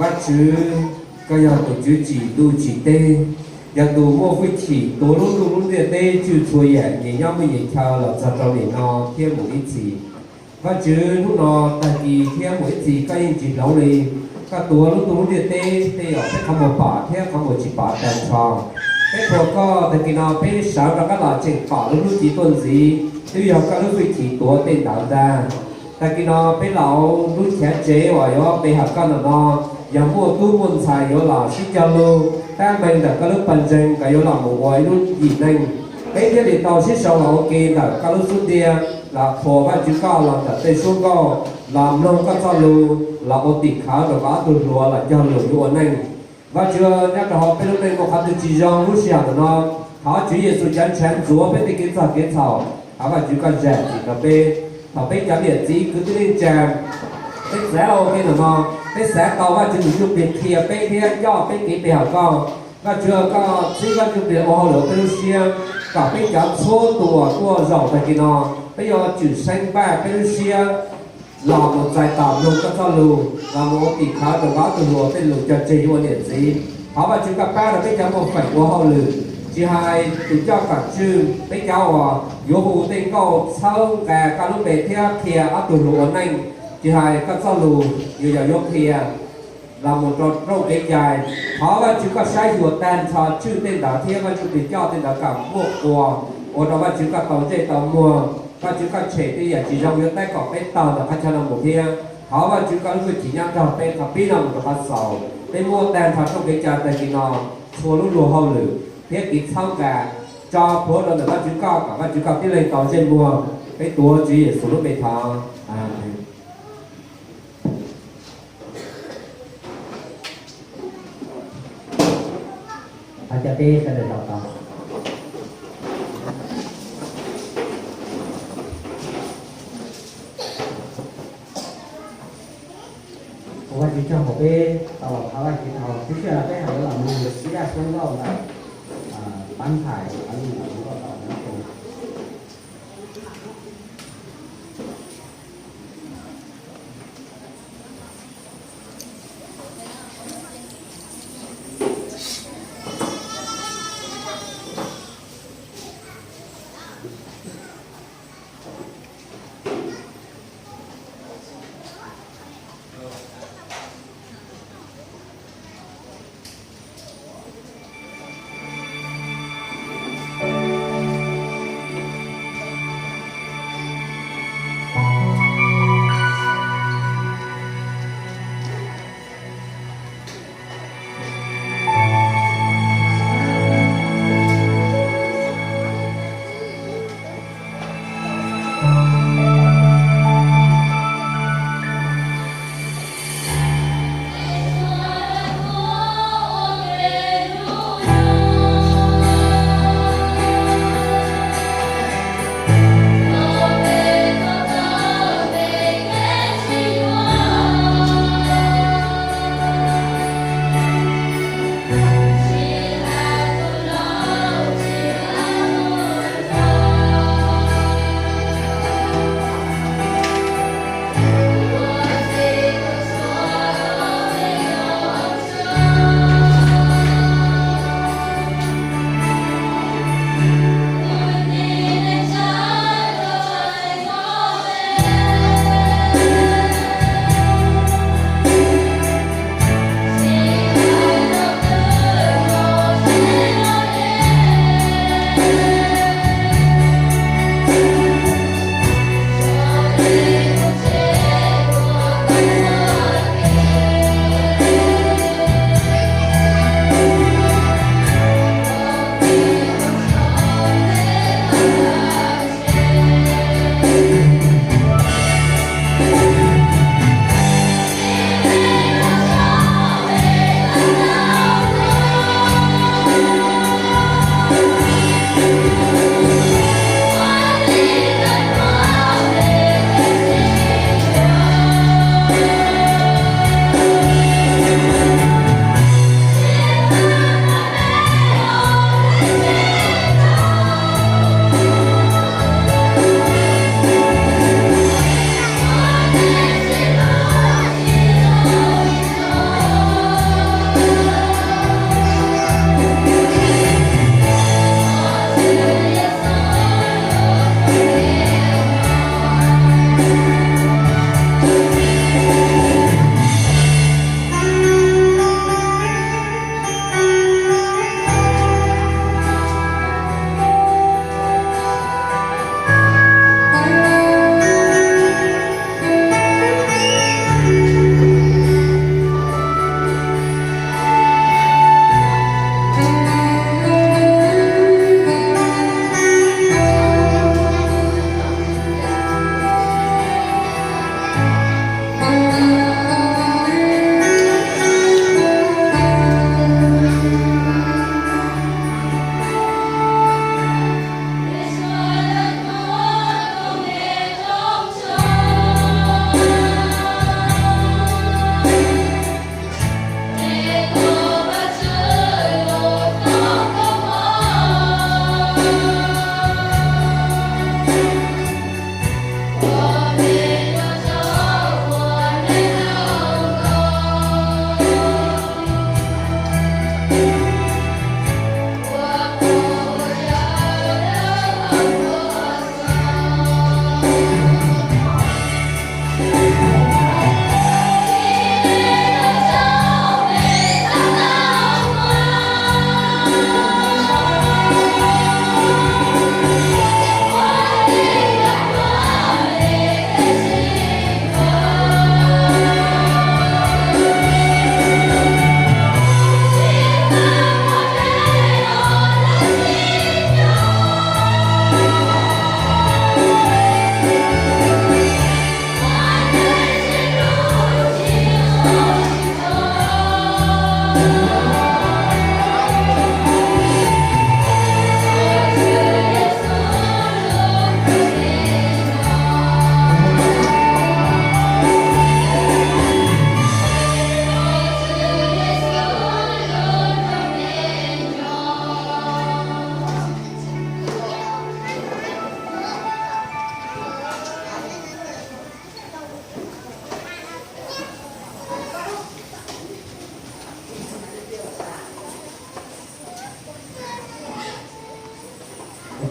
Vajtswv, koj yog tus Tswv tsim ntuj tsim teb, yog tus muaj hwj chim tuav lub ntuj lub ntiaj teb tswj txhua yam nyias nyob muaj nyias chaw los txog rau nim no thiab mus ib txhis. Vajtswv, hnub no tag kis thiab mus ib txhis koj yeej tsis hloov li. Koj tuav lub ntuj lub ntiaj teb tej uas peb qhov muag pom thiab qhov muag tsis pom tag nrho. Peb qhuas koj, tag kis no peb sawv rov qab los tseem pom lub hnub ci tuaj ntxiv, twb yog koj lub hwj chim tuav tej ntawd ntag. Tag kis no peb los lub chav tsev uas yuav pe hawm koj ntawm no, yog muaj tub muaj ntxhais yuav los sib cog lug tab meeg ntawm koj lub pawg ntseeg kom yuav los mus ua ib lub yim neej. Peb thiaj li tau sib sau los ua ke ntawm koj lub xub ntiag, los qhuas Vajtswv koj los ntawm tej suab nkauj, los mloog koj txoj lus, los ua tim khawv rau kom ob tug hluas los cog lus yuav ua neej. Vajtswv, nyob rau hauv peb lub neej muaj qhov twg tsis zoo lub sij hawm ntawm no, thov Tswv Yexus cov ntshav ntxuav peb tej kev txog kev txhaum. Thov Vajtswv koj zam txim rau peb. Thaum peb cov niam txiv kwv tij neej tsa, peb txav ua ke ntawm no, peb xav tau Vajtswv tus ntsuj plig qhia peb thiab coj peb kev pe hawm koj. Vajtswv, koj txib koj ntsuj plig ua hauj lwm peb lub siab, kom peb cov txhua tus uas tuaj zaum tag kis no, peb yuav tswm seeb npaj peb lub siab los mus txais tos mloog koj txoj lus, los mus ua tim khawv rau ob tug hluas tej lus cog tseg yuav ua niam txiv. Thov Vajtswv koj pab rau peb cov muaj feem ua hauj lwm, tsis hais tus coj kom tswj, peb cov uas yuav hu tej nkauj txhawb nqa koj lub npe thiab qhia ob tug hluas ua neej, tsis hais koj txoj lus yuav yog yuav qhia los mus rau rooj kev cai. Thov Vajtswv koj saib xyuas tag nrho tswj tej ntawd thiab Vajtswv tus coj tej ntawd kom muaj quas, ua rau Vajtswv koj tau ntsej tau muag. Vajtswv koj tshem tej yam tsis zoo yuav tab kom peb tawg ntawm qhov chaw no mus thiab. Thov Vajtswv koj lub hwj chim nyob nrog peb qhov pib no mus rau qhov xaus. Peb muab tag nrho rooj kev cai tag kis no, txhua lub luag hauj lwm thiab kev txhawb nqa tso plhuav rau ntawm Vajtswv koj, kom Vajtswv koj tib leeg tau ntsej muag. Peb tuav Tswv Yexus lub npe thov. Amees. Thov cov peb sawv daws zaum tau. Ua Vajtswv tsaug uas peb tau los thov Vajtswv tau, tib si no peb hais yuav los mloog ib zaj suab nkauj ntawm Pab Nthais, qhov lus suab nkauj tau no.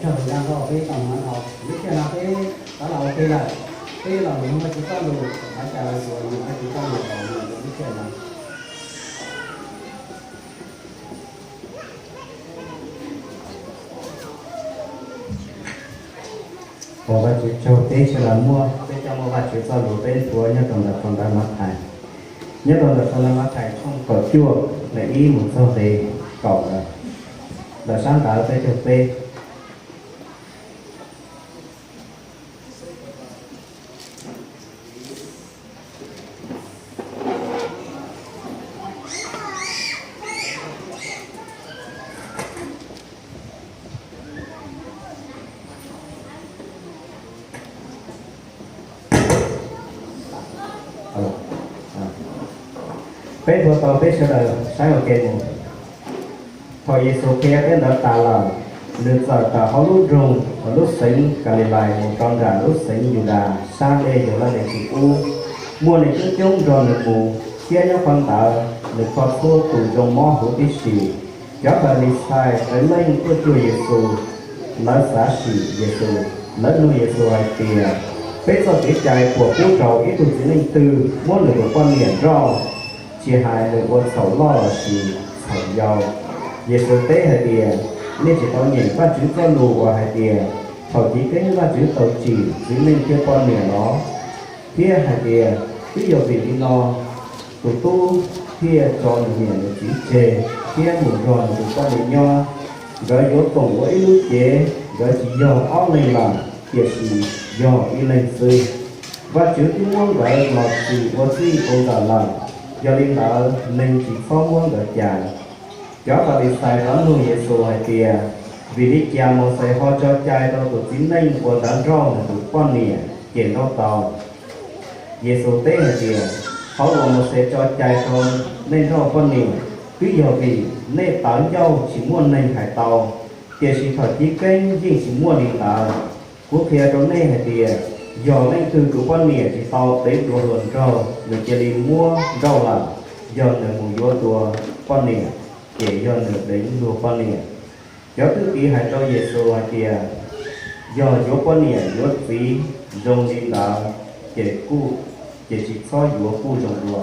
Tsaug ntau rau peb tau hnov dhau, lub sij hawm no peb rov los ua ke lawm, peb los mloog Vajtswv txoj lus, thov caw txhua tus mloog Vajtswv txoj lus los mus rau lub sij hawm no. Ua Vajtswv tsaug, peb sawv daws muaj, peb coj muaj Vajtswv txoj lus peb nthuav nyob rau ntawm phau ntawv Mathais. Nyob rau ntawm phau ntawv Mathais tshooj kaum cuaj, nqe ib mus txog nqe kaum ntawd, ntawm sab ntawv peb caug peb. Peb nthuav tau, peb sawv daws saib ua ke mus. Thaum Yexus qhia tej ntawd tas lawm, nws txawm tawm hauv lub nroog, hauv lub xeev Kalilais mus rau nram lub xeev Yudas sab dej Yauladesis ub. Muaj neeg coob coob nrog nws mus, thiab nyob qhov ntawd nws kho txhua tus zoo mob huv tib si. Cov Falixais txawv leej tuaj cuag Yexus, lawv xav sim Yexus. Lawv nug Yexus hais tias, peb txoj kev cai puas pub rau ib tug txiv neej twg muab nws tus poj niam nrauj, tsis hais nws ua txhaum loj lossis txhaum yau? Yexus teb hais tias, nej tsis tau nyeem Vajtswv txoj lus uas hais tias, thaum chiv keeb Vajtswv tau tsim txiv neej thiab poj niam los? Thiab hais tias, twb yog vim li no tus tub thiaj tso nws niam nws txiv tseg thiab mus nrog nws tus poj niam nyob. Nkawd yuav koom ua ib lub cev, nkawd tsis yog ob leeg lawm, tiam sis yog ib leeg xwb. Vajtswv twb muab nkawd los txim ua txij ua nkawm lawm, yog li ntawd neeg tsis txhob muab nkawd cais. Cov Falixais rov nug Yexus hais tias, vim li cas Mauxes ho tso cai rau tus txiv neej uas ntawd nrauj nws tus poj niam ces nrauj tau? Yexus teb hais tias, qhov uas Mauxes tso cai rau nej nrauj poj niam, twb yog vim nej tawv ncauj tsis muaj neeg hais tau, tiam sis thaum chiv keeb yeej tsis muaj li ntawd. Kuv qhia rau nej hais tias, yog leej twg tus poj niam tsis tau deev dua hluas nraug, nws cia li muab nrauj lawm, yog nws mus yuav dua poj niam, ces yog nws deev luag poj niam. Cov thwj tim hais rau Yexus hais tias, yog yuav poj niam yuav txiv zoo li ntawd, ces kuj, ces tsis txhob yuav kuj zoo dua.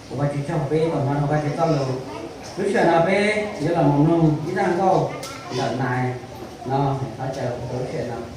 Ua Vajtswv tsaug, peb tau hnov Vajtswv txoj lus. Lub sij hawm no peb yuav los mus mloog ib zaj nkauj ntawm Nais no, thov caw rau lub sij hawm no.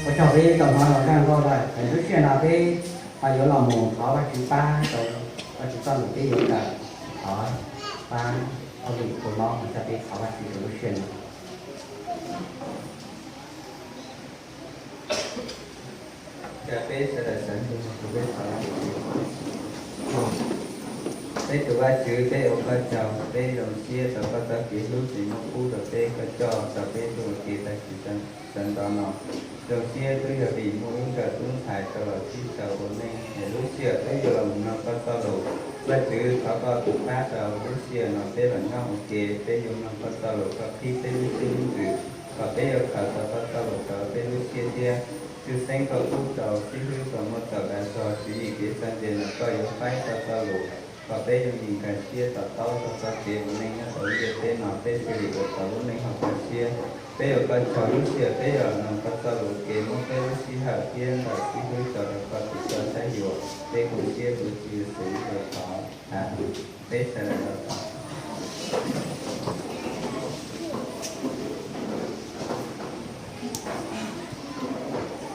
Ua tsaug peb tau hnov zaj nkauj lawm, lub sij hawm no peb ho yuav los mus thov Vajtswv pab rau Vajtswv txoj lus, peb yuav kawm thov pab Auj Lis tus mob, ua tsaug peb thov Vajtswv rau lub sij hawm no. Peb sawv daws sawv ntsug, peb tus Vajtswv, peb ua koj tsaug, peb zoo siab rau koj txoj kev hlub tsis muab pub rau peb, koj coj tau peb tuaj ua ke tag kis sawv ntxov no. Zoo siab twb yog vim muaj lub nkawm tub ntxhais tau los sib txawv ua neej es lub sij hawm peb yuav los mloog koj txoj lus. Vajtswv, thov koj tus pab rau lub sij hawm no peb los nyob ua ke, peb yuav mloog koj txoj lus, koj qhib peb lub siab lub ntsws, kom peb yuav khaws tau koj txoj lus rau peb lub siab thiab. Tshwj xeeb koj pub rau xib hwb tau muaj txaus dag zog, tswv yim kev txawj ntse no koj yuav faib tau txoj lus, kom peb yuav nyeem nkag siab to taub txog txoj kev ua neej nyob rau lub ntiaj teb no, peb thiaj li ua tau lub neej haum koj siab. Peb yuav koj tsaug lub sij hawm peb yuav los mloog koj txoj lus ua ke, muab peb lub sij hawm thiab ntawm xib hwb tso rau koj tus koj saib xyuas. Peb koob siab tus Tswv Yexus lub npe thov, peb sawv daws los thov.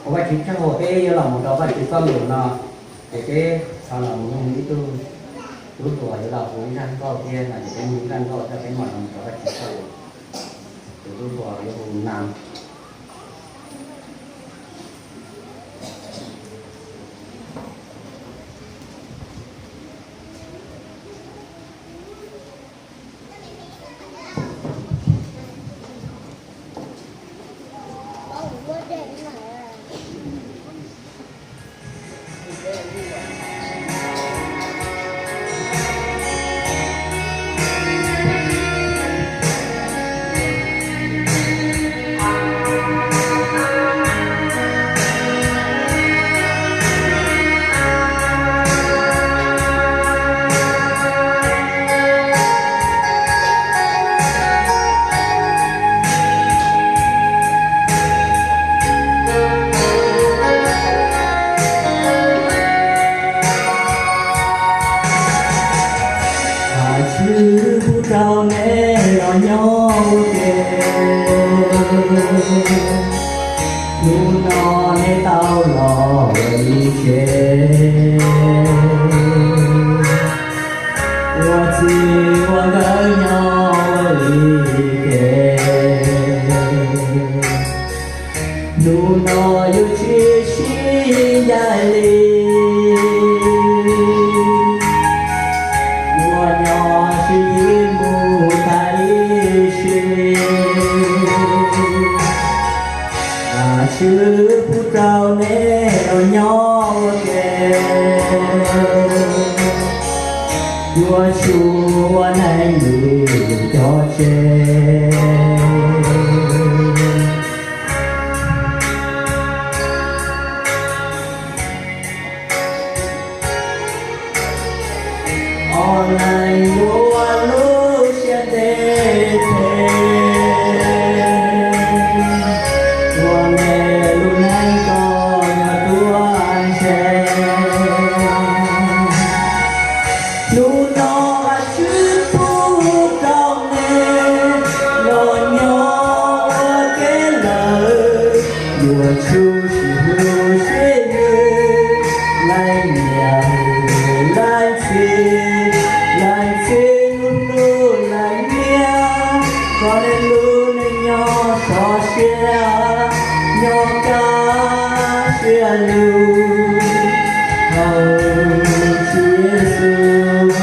Ua Vajtswv tsaug uas peb yuav los mus rau Vajtswv txoj lus no, ces peb thov los mus mloog ib tug tub hluas yuav los hu ib zaj nkauj thiab no, ces peb mloog ib zaj nkauj thiab peb mam los mus rau Vajtswv txoj lus. Tus tub hluas yuav hu Nas. Neb tau los ua li tsev, ua txij ua nkawm nyob ua li ke. Hnub no yus tsis sib ncaim li, ua nyob sib yig mus tag ib sim. Vajtswv pub rau neb los nyob ua ke, yuav tsum ua neej li yus cov tsev. Ob leeg yuav lub siab ntev phem, ua me lub neej kom nyob tuaj ntse. Hnub no Vajtswv pub rau neb los nyob ua ke lawm, yuav tsum sib hlub sib hwm, leej niam leej txiv, leej txiv hlub leej niam, kom neb lub neej nyob tso siab, nyob kaj siab lug. Thov Tswv Yexus.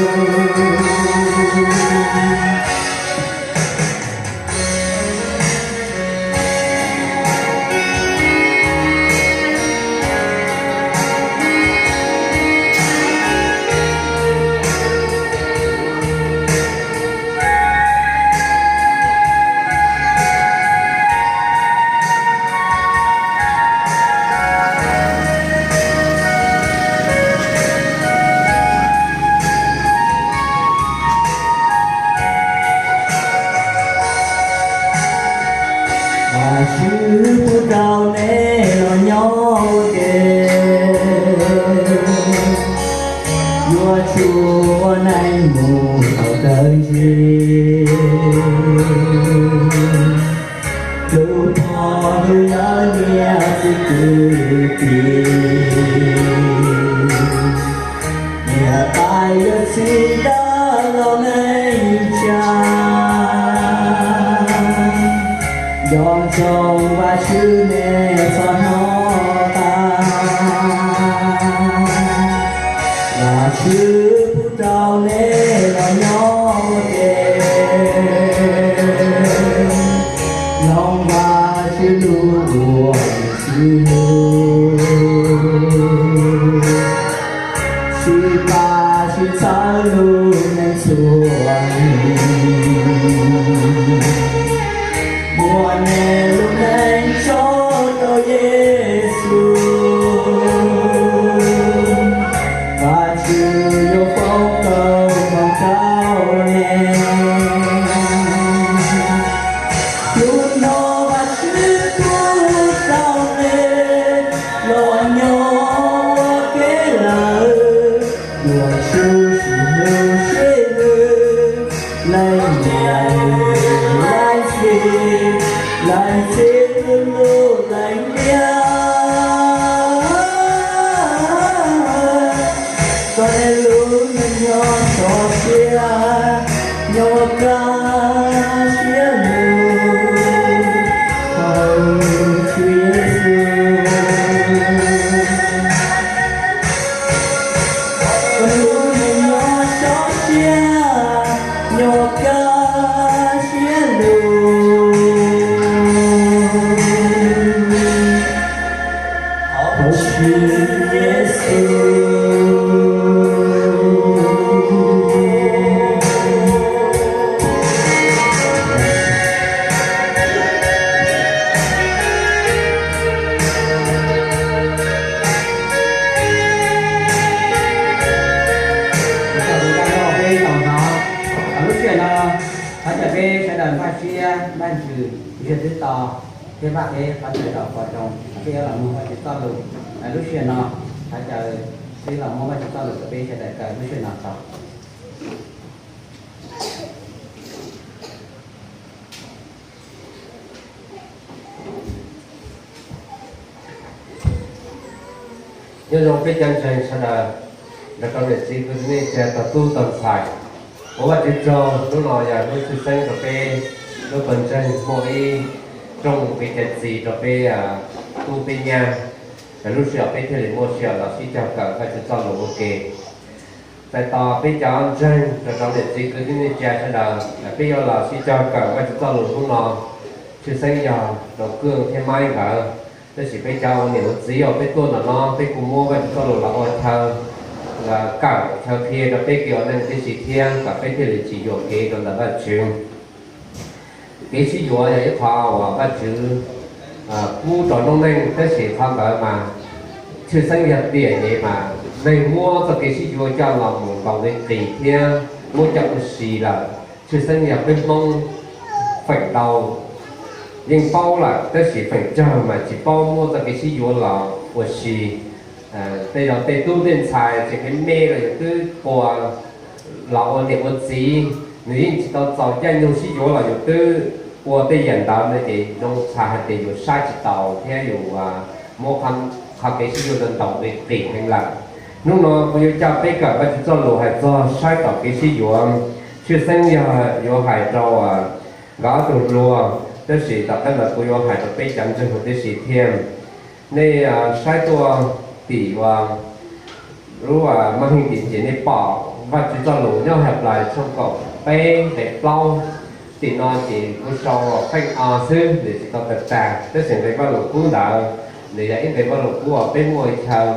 Vajtswv pub rau neb los nyob ua ke, yuav tsum ua neej mus tau dawb ntsis. Tus pog tus yawg niam txiv kwv tij, niam tais yawm txiv dab laug neej tsa, nco ntsoov Vajtswv nej txhob hnov tas. Vajtswv pub rau neb los nyob ua ke, mloog Vajtswv lus ua sib hlub, sib pab sib txhawb lub neej txhua hnub, muab nej lub neej tso rau Yexus, Vajtswv yuav foom koob hmoov rau nej. Hnub no Vajtswv pub rau nej los nyob ua ke lawm, yuav tsum sib hlub sib hwm, leej niam leej txiv, leej txiv hlub leej niam, kom nej lub neej nyob tso siab, nyob kaj siab lug. Thov Tswv Yexus, kom nej lub neej nyob tso siab, nyob kaj siab lug. Thov Tswv Yexus. Lub sij hawm no thov caw peb sawv daws npaj siab npaj ntsws, ntswg twb to thiab npaj peb qhov chaw rau qhov roos, peb yuav los mloog Vajtswv txoj lus. Lub sij hawm no thov caw xib los muab Vajtswv txoj lus rau peb sawv daws kawm lub sij hawm no tso. Nyob zoo peb cov ntseeg sawv daws, nrog rau niam txiv kwv tij neej tsa tog tub tog ntxhais, ua Vajtswv tsaug hnub no yog hnub tshwj xeeb rau peb lub pawg ntseeg muaj ib rooj kev cai txi rau peb tub peb nyab, lub sij hawm peb thiaj li muaj sij hawm los sib cog kawm Vajtswv txoj lus ua ke. Txais tos peb cov ntseeg nrog rau niam txiv kwv tij neej tsa sawv daws, peb yuav los sib cog kawm Vajtswv txoj lus hnub no, tshwj xeeb yog rau Kwj thiab Maib nkawd. Tab sis peb cov ua niam ua txiv uas peb tuaj ntawm no peb kuj muab Vajtswv txoj lus los ua chaw kawm, chaw qhia rau peb kev ua neej tib si thiab kom peb thiaj li tsis yuam kev rau ntawm Vajtswv. Kev sib yuav yog ib qho uas Vajtswv pub rau noob neej, tab sis qhov ntawd mas tshwj xeeb yog tiam ne mas neeg muab txoj kev sib yuav coj los mus ntaus li qis thiab muab coj ua si lawm. Tshwj xeeb yog peb Hmoob feem ntau yeej paub lawm tab sis feem tsawg mas tsis paub muab txoj kev sib yuav los ua si. Tej zaum tej tub tej ntxhais tseem me me los yus twb ua los ua niam ua txiv, nws yeej tsis tau txaus caij nyoog sib yuav los yus twb ua tej yam ntawd no ces zoo txhais hais tias yus saib tsis taus thiab yus muab qhov kev sib yuav ntau ntaus li qis heev lawm. Hnub no kuv yuav coj peb kawm Vajtswv txoj lus hais txog saib taus kev sib yuav. Tshwj xeeb yog yuav hais rau nkawd ob tug hluas, tab sis tom qab ntawd kuv yuav hais rau peb cov ntseeg huv tib si thiab. Nej saib tuaj tim uas lub maj heej tim ces nej pom Vajtswv txoj lus nyob Henplais tshooj kaum peb nqe plaub. Tim no ces kuv sau pheej o xwb nws tsis tau tag tag, tab sis nqe Vajluskub ntawd nws yog ib nqe Vajluskub uas peb muaj chaw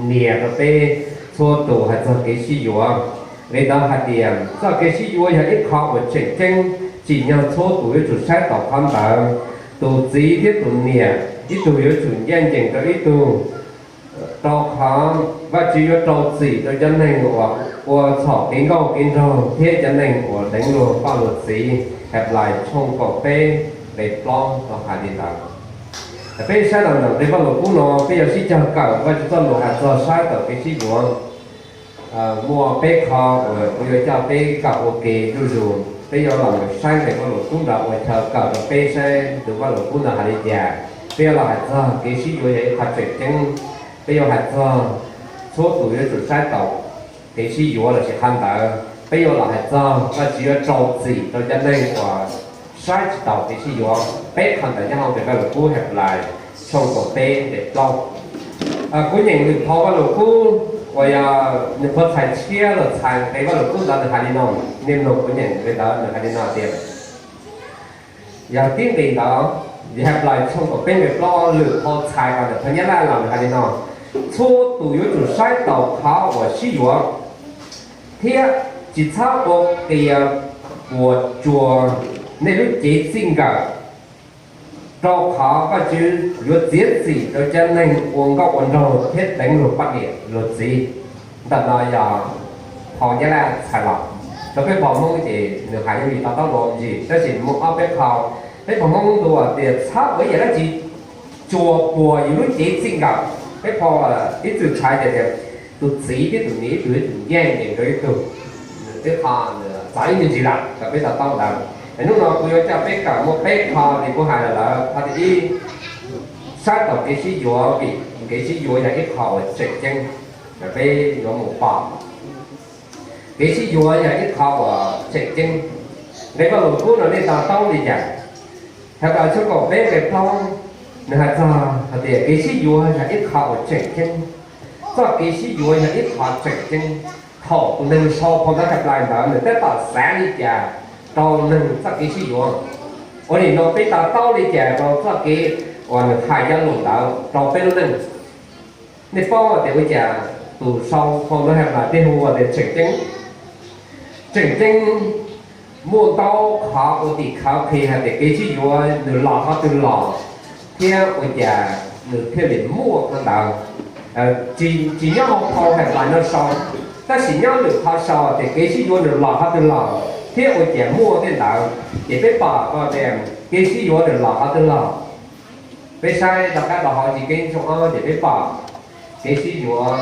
nias rau peb txhua tus hais txog kev sib yuav. Nqe ntawd hais tias txoj kev sib yuav yog ib qho uas tseem ceeb, tsim nyog txhua tus yuav tsum saib taus qhov ntawd. Tus txiv thiab tus niam ib tug yuav tsum ncaj ncees rau ib tug, rau qhov Vajtswv yuav rau txim rau cov neeg uas ua txhaum kev nkauj kev nraug thiab cov neeg uas deev luag poj luag txiv. Henplais tshooj kaum peb nqe plaub tau hais li ntawd. Peb saib los ntawm nqe Vajluskub no peb yuav sib cog kawm Vajtswv txoj lus hais txog saib taus kev sib yuav. Muaj peb qho uas kuv yuav coj peb kawm ua ke zuj zus. Peb yuav los mus saib nqe Vajluskub ntawd ua chaw kawm rau peb saib tus Vajluskub ntawd hais li cas. Peb yuav los hais txog kev sib yuav yog ib qho tseem ceeb. Peb yuav hais txog txhua tus yuav tsum saib taus kev sib yuav lossis qhov ntawd. Peb yuav los hais txog Vajtswv yuav rau txim rau cov neeg uas saib tsis taus kev sib yuav. Peb qho ntawd nyob hauv nqe Vajluskub Henplais tshooj kaum peb nqe plaub. Kuv nyeem lwm phau Vajluskub uas yog nws phau txhais tshiab los txhais nqe Vajluskub ntawd nws hais li no. Nej mloog kuv nyeem li ntawd nws hais li no tias, yog tib nqis ntawd, yog Henplais tshooj kaum peb nqe plaub lwm phau txhais los ntawm phau Nyab Laj los nws hais li no: Txhua tus yuav tsum saib taus qhov uas sib yuav, thiab tsis txhob ua qias puas tsuas nej lub cev txij nkawm, rau qhov Vajtswv yuav txiav txim rau cov neeg ua nkauj ua nraug thiab deev luag poj niam luag txiv. Ntawm no yog phau Nyab Laj txhais los. Rau peb phau Hmoob ces nws hais yooj yim to taub dua ntsis, tab sis muaj ob peb phau. Peb phau Hmoob ntuas tias txhob ua ib yam dab tsi tsuas puas yus lub cev txij nkawm. Peb phau ib txwm txhais tias tus txiv thiab tus niam ib tug ib tug ncaj ncees rau ib tug, nws twb qho txog ib me ntsis lawm kom peb to taub ntawd. Hnub no kuv yuav coj peb kawm muaj peb qho li kuv hais lawm. Qhov thib ib, saib taus kev sib yuav vim kev sib yuav yog ib qho uas tseem ceeb. Peb yuav mus pom kev sib yuav yog ib qho uas tseem ceeb. Nqe Vajluskub no nej to taub li cas? Henplais tshooj kaum peb nqe plaub, nws hais txog hais tias kev sib yuav yog ib qho uas tseem ceeb. Txoj kev sib yuav yog ib qho tseem ceeb. Thaum tus neeg sau phau ntawv Henplais ntawd nws tab tom xav li cas rau neeg txoj kev sib yuav? Ua li no peb to taub li cas rau txoj kev uas nws hais cov lus ntawd rau peb lub neej? Nej paub tias ua cas tus sau phau ntawv Henplais thiaj hu ua tias tseem ceeb? Tseem ceeb muaj ntau qhov ua tim khawv qhia hais tias kev sib yuav nws los qhov twg los thiab ua cas nws thiaj li muaj qhov ntawd. Tsis nyob hauv phau Henplais no sau, tab sis nyob lwm qhov sau tias kev sib yuav nws los qhov twg los thiab ua cas muaj tej ntawd. Ces peb pom tias kev sib yuav nws los qhov twg los. Peb saib rov qab rau hauv Chivkeeb tshooj ob ces peb pom kev sib yuav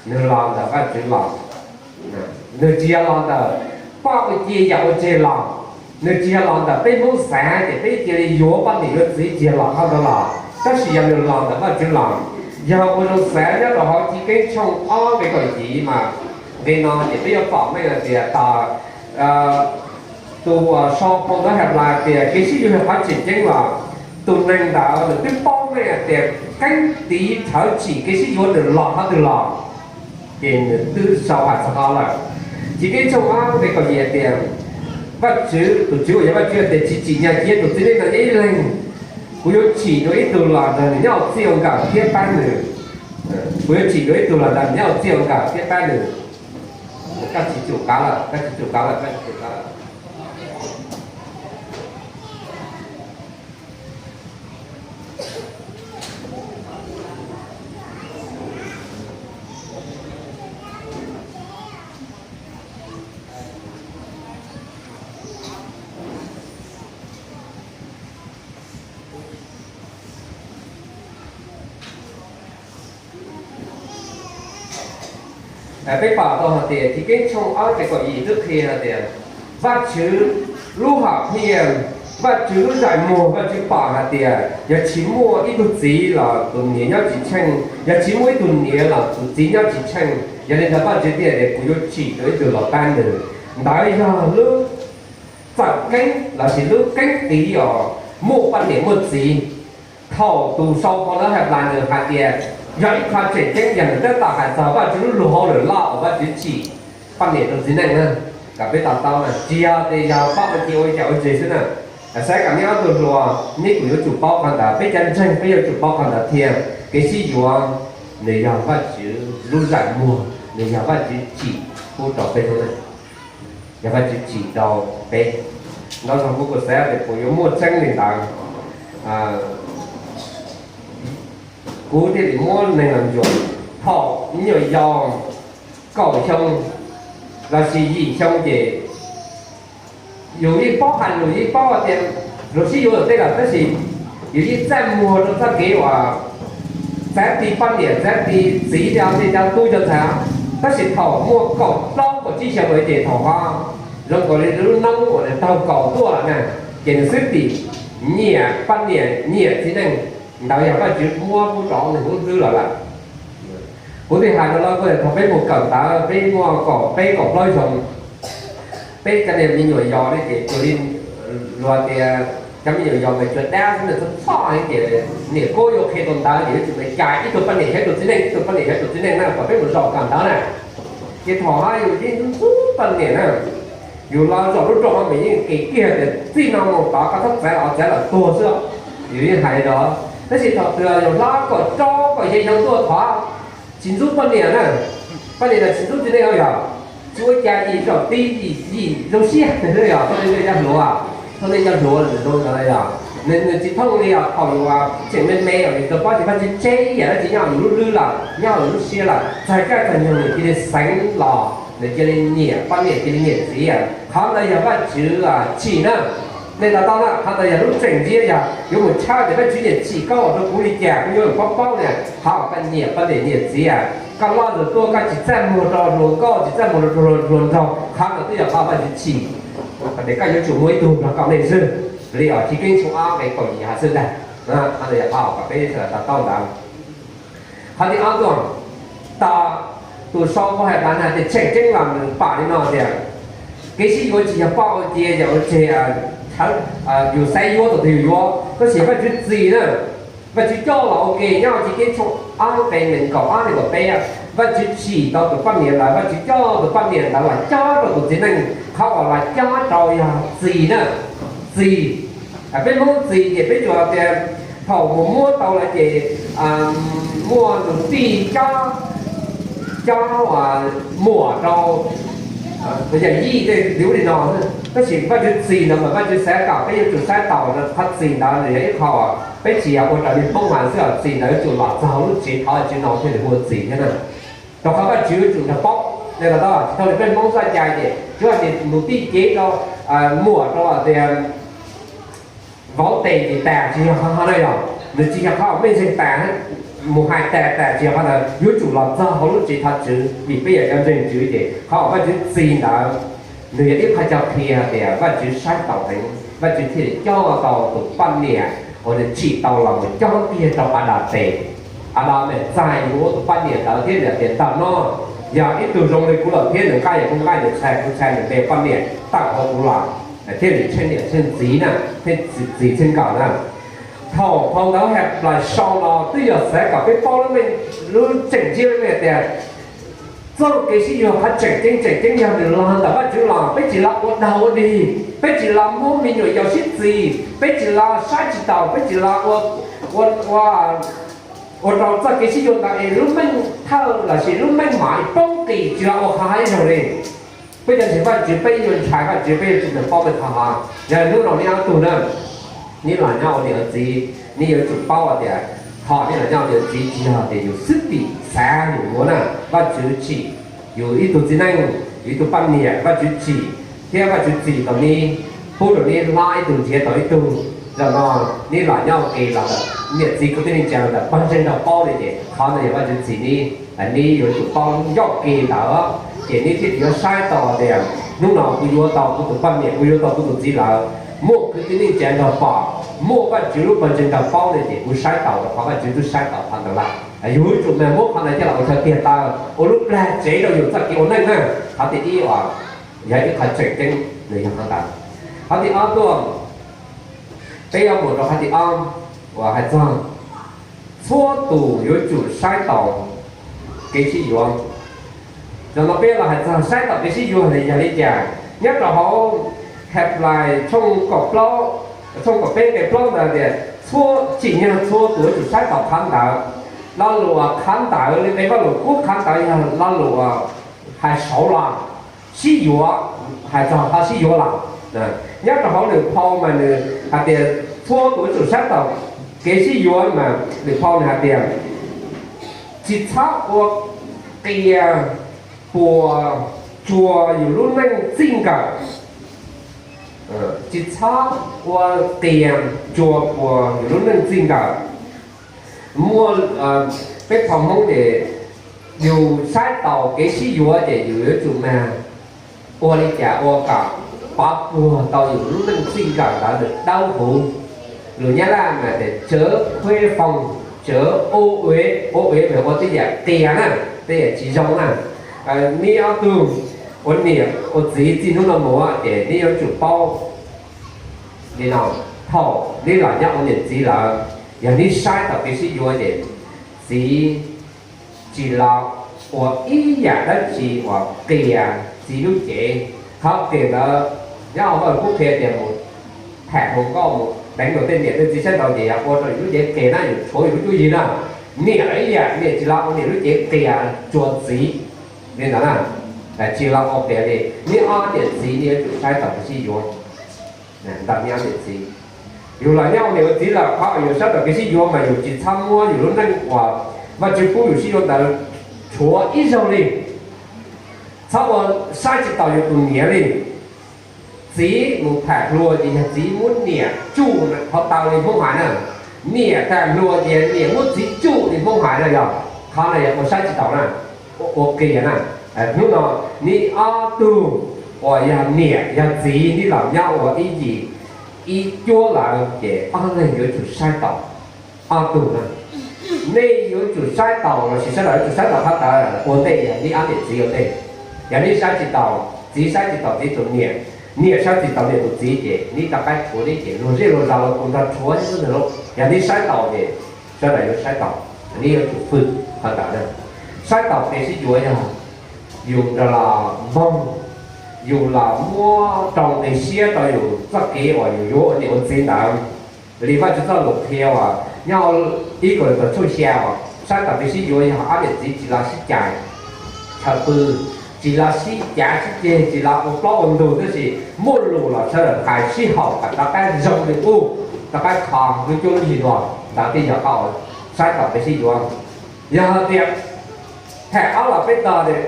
nws los ntawm Vajtswv los. Nws tsis yog los ntawm poj ua cia yawm ua tseg los. Nws tsis yog los ntawm peb Hmoob xav tias peb cia li yuav poj niam yuav txiv, tsis yog los qhov ntawd los, tab sis yog nws los ntawm Vajtswv los. Yog ua zoo xav nyob rau hauv Chiv Keeb tshooj ob nqe kaum yim mas nqe no ces peb yuav pom meej hais tias tas tus sau phau ntawv has las tias kev sib yuav yog qhov tseem ceeb los tus neeg ntawd nws twb paub meej hais tias keeb tiv rhawv tsim kev sib yuav nws los qhov twg los, ces nws twb sau hais txog qhov lawm. Chiv Keeb tshooj ob nqe kaum yim hais tias Vajtswv, tus Tswv uas yog Vajtswv hais tias tsis tsim nyog cia tus txiv neej no ib leeg, kuv yuav tsim dua ib tug los nrog nws nyob ua txij ua nkawm thiab pab nws. Kuv yuav tsim dua ib tug los nrog nws nyob ua txij ua nkawm thiab pab nws. Koj tsis tsum kav lawm, koj tsis tsum kav lawm, koj tsis tsum kav lawm. Peb pom tau hais tias Chiv Keeb tshooj ob nqe kaum yim twb qhia hais tias Vajtswv lub hom phiaj, Vajtswv lub ntsej muag, Vajtswv pom hais tias yog tsis muaj ib tug txiv los tus niam nyob tsis tsheej, yog tsis muaj ib tug niam los tus txiv nyob tsis tsheej. Yog li ntawd Vajtswv thiaj tias kuv yuav tsim dua ib tug los pab nws. Ntawd yog lub txawm keeb lossis lub keeb tiv uas muaj poj niam muaj txiv. Thaum tus sau phau ntawv Henplais nws hais tias yog ib qho tseem ceeb yog nws tab tom hais txog Vajtswv lub luag hauj lwm loj uas Vajtswv tsim poj niam rau txiv neej na, kom peb to taub na, tsis yog tias yog paub ua cia ua li cas ua tseg xwb na. Saib kom neb ob tug hluas, neb kuj yuav tsum paub qhov ntawd, peb cov ntseeg peb yuav tsum paub qhov ntawd thiab. Kev sib yuav nws yog Vajtswv lub ntsej muag, nws yog Vajtswv tsim pub rau peb hnub no, yog Vajtswv tsim rau peb. Ntau zaus kuv kuj xav tias puas yuav muaj tseeb li ntawd. Kuv thiaj li muab neeg los ntsuas, thaum me nyuam yaus kaum xyoo lossis yim xyoo ces yus yeej paub hais lus, yeej paub tias luag sib yuav lawm tej lawm, tab sis yus yeej txaj muag rau txoj kev uas txav ti poj niam txav ti txiv cov niam cov tub cov ntxhais. Tab sis thaum muaj kaum plaub kaum tsib xyoo lawm ces thaum ho zoo nkaus li lub noob uas nws taug kaus tuaj lawm na, ces nws xwb tim nyiam poj niam nyiam txiv neej. Ntawd yog Vajtswv muab pub rau nws lub hlwb los lawm. Kuv thiaj hais rau lawv tias thaum peb mus kawm ntawv peb muaj kaum peb kaum plaub xyoo, peb cov niag me nyuam yaus ne ces tus li luag tias cov me nyuam yaus mas tsuas dab xwb na, txhob txhob heev ces niam kub yuav qhia tau ntawv ces yuav tsum cais ib tug poj niam xyov tus txiv neej, ib tug poj niam xyov tus txiv neej na kom peb mus zaum kawm ntawv na. Ces thaum no yus yeej ntxub ntxub poj niam na, yus los zaum lub rooj no mas yeej qis kiag tias txij no mus tod koj txhob txav los txav lawm tuag xwb. Yus yeej hais li no, tab sis thaum twg yus hlob kaum rau kaum yim xyoo tuaj thov tsis ntxub poj niam na, poj niam los tsis ntxub txiv neej yog tsis ua cas, yim zaum ti yim zoo siab yog txoj li cov hluas, txoj li cov hluas zoo no yog nws tsis thooj li os. Thaum yus tseem me me os yus tsis paub ces Vajtswv tseb ib yam dab tsi nyob hauv yus lub hlwb lawm, nyob hauv yus lub siab lawm, txog caij txog nyoog nws cia li xeev los, nws cia li nyiam poj niam cia li nyiam txiv. Qhov ntawd yog Vajtswv tsim na. Nej to taub na, qhov ntawd yog lub tseem ntsiab, yog yuav mus tshawb tias Vajtswv nyiam tsim koj ua rau kuv li cas kuv yuav paub paub na. Qhov uas koj nyiam poj niam nyiam txiv, koj loj zus tuaj koj tsis txaj muag rau hluas nkauj, tsis txaj muag rau hluas nraug, qhov ntawd twb yog qhov Vajtswv tsim, tias koj yuav tsum muaj ib tug nrog koj nej xwb. Li os, Chiv Keeb tshooj ob nqe kaum yim hais xwb ntag. Qhov ntawd yog qhov uas kom peb sawv daws to taub ntawd. Qhov thib ob tuaj, tos tus sau phau Henplais hais tias tseem ceeb los nws pom li no tias kev sib yuav tsis yog paub ua cia yog ua tseg, yus xav yuav thaum twg yus yuav, tab sis Vajtswv txis na. Vajtswv coj los ua ke nyob Chiv Keeb tshooj ob nqe nees nkaum ob nees nkaum peb, Vajtswv tsim tau tus poj niam ntawd, Vajtswv coj tus poj niam ntawd los cob rau tus txiv neej. Qhov uas los cob rau yog txis na, txis. Peb Hmoob txis ces peb tsuas tias thaum mus muab tau lawm ces muaj tus tij cob, cob muam rau yawm yij tej li ub li no. Tab sis Vajtswv txis ntawd mas Vajtswv xav kom peb yuav tsum saib taus qhov txis ntawd nws yog ib qho, peb tsis yog ua raws li Hmoob hais xwb, txis ntawd yuav tsum los txog lub tsev thov Vajtswv no thiaj li hu ua txis thiab na. Rau qhov Vajtswv yuav tsum nrog paub, nej to taub, tsis tau li peb Hmoob txoj cai ces tsuas tias mus tij cev rau muam rau tias vauv tes ces tas, tsis yog qhov no yog, nws tsis yog qhov uas mej ntseeg tas, mus hais tas tas, tsis yog qhov ntawd, yuav tsum los txog hauv lub tsev thov Tswv vim peb yog cov ntseeg Tswv ces qhov uas Vajtswv txis ntawd nws yog ib qho cog qhia tias Vajtswv saib taus heev, Vajtswv thiaj li coj tau tus poj niam uas nws tsim tau los mus cob kiag rau Adas tes. Adas mem txais yus ua tus poj niam ntawd thiab nws tias, tawm no, yog ib tug zoo li kuv lawm thiab nws nqaij yog kuv nqaij, nws txhais kuv txhais, nws npe poj niam tawm hauv kuv los, thiaj li tsheej niam tsheej txiv na, tsheej txiv tsheej nkawm na. Thaum phau ntawv Henplais sau los twb yog xav kom peb paub lub meej, lub tseem ceeb lub meej tias txoj kev sib yuav qhov tseem ceeb tseem ceeb yog nws los ntawm Vajtswv los, peb tsis los ua dog ua dig, peb tsis los muab me nyuam yaus sib txis, peb tsis los saib tsis taus, peb tsis los ua, ua, ua rau txoj kev sib yuav ntawd es lub meej thawj lossis lub meej mom poob qis, tsis los ua qhov hais zoo li. Peb cov ntseeg Vajtswv peb yuav ntshai Vajtswv, peb yuav tsum paub tej qhov no. Yog hnub no nej ob tug na, nej los nyob ua niam ua txiv, nej yuav tsum paub tias thaum nej los nyob ua niam ua txiv tsis yog tias yus xwb tim xav yus yuav na. Vajtswv tsim yus ib tug txiv neej, yus ib tug poj niam, Vajtswv tsim thiab Vajtswv txim tau nej, pub rau nej hlob ib tug nrhiav tau ib tug. Zaum no nej los nyob ua ke los ntawm niam txiv kwv tij neej tsa los ntawm pawg ntseeg nrog paub li ces qhov ntawd yog Vajtswv txim nej. Nej yuav tsum paub ncauj ke ntawd ces nej thiaj yuav saib tau tias hnub no kuv yuav tau kuv tus poj niam, kuv yuav tau kuv tus txiv lawm, muaj kwv tij neej tsa nrog pom, muaj Vajtswv lub pawg ntseeg nrog paub li ces kuv saib taus rau qhov Vajtswv twb saib taus qhov ntawd lawm. Yus yuav tsum mag muab qhov ntawd coj los ua chaw tiag taw ua lub plag tsev rau yus txoj kev ua neej na. Qhov thib ib uas yog ib qhov tseem ceeb nws yog qhov ntawd. Qhov thib ob tuaj, peb yuav mus rau qhov thib ob uas hais txog txhua tus yuav tsum saib taus kev sib yuav. Zaum no peb los hais txog saib taus kev sib yuav yog li cas. Nyob rau hauv Henplais tshooj kaum plaub, tshooj kaum peb nqe plaub ntawd tias txhua, tsim nyog txhua tus yuav tsum saib taus qhov ntawd. Lo lus uas qhov ntawd li nqe Vajluskub qhov ntawd yog lo lus uas hais saud los, sib yuav, hais txog qhov sib yuav los. Nyob rau hauv lwm phau mas nws hais tias txhua tus yuav tsum saib taus kev sib yuav mas lwm phau nws hais tias tsis txhob ua qias puas tsuas yus lub neej txij nkawm. Tsis txhob ua qias tsuas puas yus lub neej txij nkawm. Muaj, peb phau Hmoob ces yus saib taus kev sib yuav ces yus yuav tsum mag ua li cas ua kom pov puag tau yus lub neej txij nkawm ntawd nws dawb huv. Lus Nyab Laj mas tias trở về phong, trở về ô uế, ô uế mas ua tej yam qias na, tej yam tsis zoo na. Neb ob tug ua niam ua txiv txij hnub no mus ces neb yuav tsum paub li no, thaum neb los nyob ua niam txiv lawm, yog neb saib taus kev sib yuav ces txiv tsis los ua ib yam dab tsi uas qias txiv lub cev. Qhov qias ntawd nyob hauv Vajluskub qhia tias mus tham hluas nkauj mus deev luag tej niam tej txiv sab nraud ces yog ua rau yus lub cev qias na, yus tshuav yus lub cuab yig na. Niam ib yam, niam tsis los ua niam lub cev qias tsuas txiv li ntawd na. Tsis los ua qias li. Neb ob niam txiv neb yuav tsum saib taus kev sib yuav ntawm neb ob niam txiv. Yus los nyob ua niam ua txiv lawm, qhov uas yus saib taus kev sib yuav mas yus tsis txhob muab yus lub neej uas Vajtswv pub yus sib yuav ntawd tshuav ib zaug li. Txhob ua saib tsis taus yus tus niam li. Txiv mus tham hluas ces yog txiv muab niam tsuj, qhov taw li Hmoob hais na. Niam tham hluas ces niam muab txiv tsuj li Hmoob hais na yog. Qhov no yog ua saib tsis taus na, ua qias na. Hnub no neb ob tug uas yog niam yog txiv neb los nyob ua ib yim ib cuab lawm ces ob leeg yuav tsum saib taus ob tug na. Nej yuav tsum saib taus lossis sawv daws yuav tsum saib taus qhov ntawd ua ntej, yog neb ob niam txiv ua ntej. Yog neb saib tsis taus, txiv saib tsis taus txiv tus niam, niam saib tsis taus niam tus txiv ces neb rov qab tshuav neb ces luag zej luag zos los kuj nrog tshuav xwb ntag lauj. Yog neb saib taus ces sawv daws yuav saib taus, neb yuav tsum fwm qhov ntawd na. Saib taus kev sib yuav yog yus nrog los mloog, yus los muab rau nqi siab rau yus txoj kev uas yus yuav ua niam ua txiv ntawd. Li Vajtswv txoj lus qhia uas nyob ib Kauleethaus tshooj xya uas saib taus kev sib yuav yog ob niam txiv tsis los sib cais chaw pw, tsis los sib cav sib ceg, tsis los ua plaub ua ntug, tab sis muaj lus los sawv daws hais sib haum kom rov qab zoo li qub, rov qab kho lub cuab lub yig dua. Ntawd thiaj yog qhov saib taus kev sib yuav. Yog hais tias tham ob los peb tog tias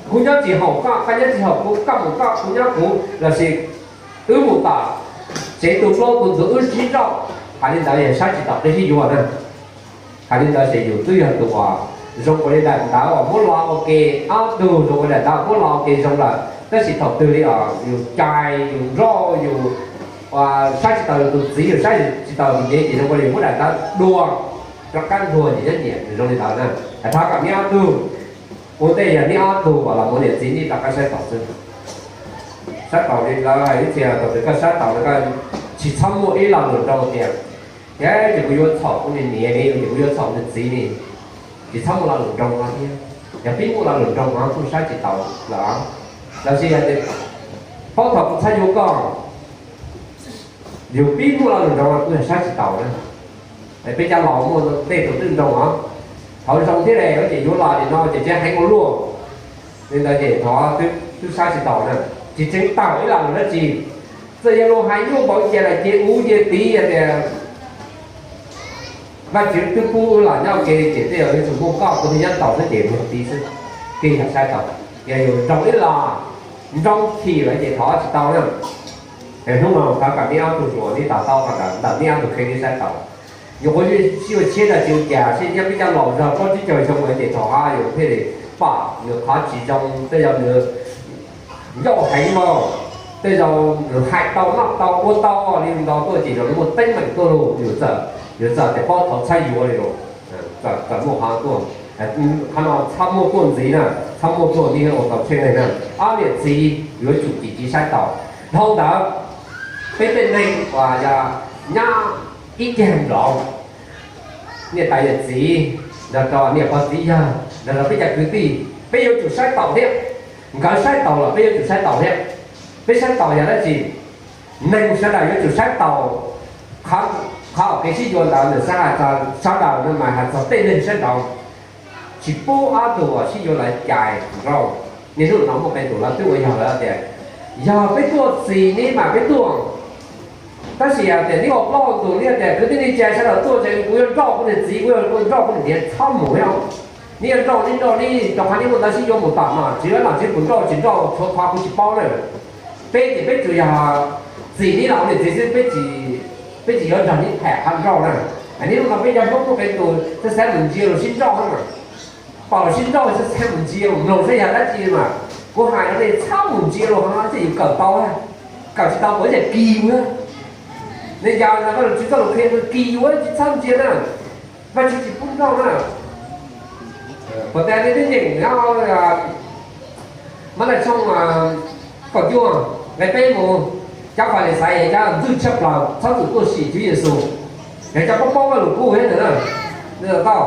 kuv nyob tsis haum koj, koj nyob tsis haum kuv, koj mus koj, kuv nyob kuv, lossis wb mus tom tsev tu plaub tu ntug wb sib nrauj, hais li ntawd yog saib tsis taus kev sib yuav na. Hais li ntawd ces yus twb yog tus uas zoo ua li daim ntawv uas muab lo ua ke, ob tug zoo ua daim ntawv muab lo ua ke zoo lawm, tab sis thaum twg li os yus cais yus nrauj yus saib tsis taus yus tus txiv, yus saib tsis taus tus niam ces zoo ua li muab daim ntawv dua, rov qab ntuag ces nyob nyiam, nws zoo li ntawd na. Thov kom neb ob tug, ua ntej yog neb ob tug uas los mus niam txiv neb rov qab saib taus xwb. Saib taus li lawv hais ib txhia, thaum twg koj saib taus no koj tsis txhob muaj ib lo lus nroo tias, ces kuv yuav txhaum kuv niam ne, ces kuv yuav txhaum niam txiv ne, tsis txhob muaj lo lus nroo no thiab. Yog peb muaj lo lus nroo no kuj saib tsis taus lawm. Los sis yog tias paub thaum kuv txhaj yuav koj, yog peb muaj lo lus nroo no kuj yog saib tsis taus na. Peb cov laus muaj tej tus twb nroo os, thaum zoo thiab ces yuav los nim no ces tseem heev ua luaj. Li ntawd ces thov twb saib tsis taus na, tsis tseev tawm ib lo lus dab tsi. Txawm yog luag hais nyuaj npaum cas los ces ua cia tiv tias Vajtswv twb pub los nyob ua ke ces tej zaum yuav tsum muaj koj tus thiaj nyob tau xwb ces mus tiv xwb, ces yog saib tau. Yog yus nroo ib los, nroo chim lawm ces thov tsis tau na. Hnub no thov kom neb ob tug hluas neb to taub qhov ntawd, ntawm neb ob tug qhia neb saib taus. Nyuam qhuav sib ua tshiab dab tsi ua cas seb nyob peb cov laus zog plaub tsib caug xyoo lawm ces thaum hais yus thiaj li pom nws qhov tsis zoo, tej zaum nws ncauj heev mas, tej zaum nws hais tau noj tau ua tau li ntawd tuaj ces zaum no muaj teeb meem tuaj lauj, yus txawm, yus txawm tias paub thaum txhaj yuav li lauj. Txawm muaj qhov tuaj, qhov no txhob muaj tuaj ntxiv na, txhob muaj tuaj neb ua tau tsheej neeg na. Ob niam txiv yuav tsum cim civ saib taus. Dhau ntawd, peb tej neeg uas yog nyob ib cag nraud, niam tais yawm txiv, nrog rau niam pog txiv yawg, nrog rau peb cov kwv tij, peb yuav tsum saib taus thiab. Nkawd saib taus los peb yuav tsum saib taus thiab. Peb saib taus yog dab tsi? Neeg sawv daws yuav tsum saib taus. Qhov, qhov kev sib yuav ntawd nws xav hais txog sawv daws no mas hais txog tej neeg sawv daws, tsis pub ob tug uas sib yuav lawv cais nrauj. Niaj hnub no muaj qee tus lawv twb ua yog lawv tias, yog peb tuaj txis neb mas peb tuaj, tab sis tias neb ua plaub tus neb tias kwv tij neej tsa sawv daws tuaj ces kuv yuav nrauj kuv niam txiv, kuv yuav nrauj kuv niam txiv, txhob mus os. Neb yuav nrauj neb nrauj neb, rau qhov neb muaj ntawv sib yuav mus tom no, tsis yuav no tsis pub nrauj, tsis nrauj tshuav qhov kuv tsis paub na. Peb ces peb tsuas yog txis neb los ua niam txiv xwb, peb tsis, peb tsis yuav nrog neb tham qhov nrauj na. Niaj hnub no peb cov Hmoob muaj qee tus xav xav mus ntsia luag sib nrauj na, pom luag sib nrauj xav xav mus ntsia mloog saib yog dab tsi mas. Kuv hais rau nej txhob mus ntsia luag hov, tej yus kawm tau, kawm tsis tau kuv cas kis ua. Nej yog no Vajtswv txoj lus qhia kis ua tsis txhob ntsia na. Vajtswv tsis pub nrauj na. Puas tas nej twb nyeem nyob Mathais tshooj kaum cuaj nqe peb mus, cov Falixais cov ntxwj tshaj plaws txhob txwm tuaj sim Tswv Yexus, yog cov paub paub Vajluskub thiab ntawd na. Nws tau,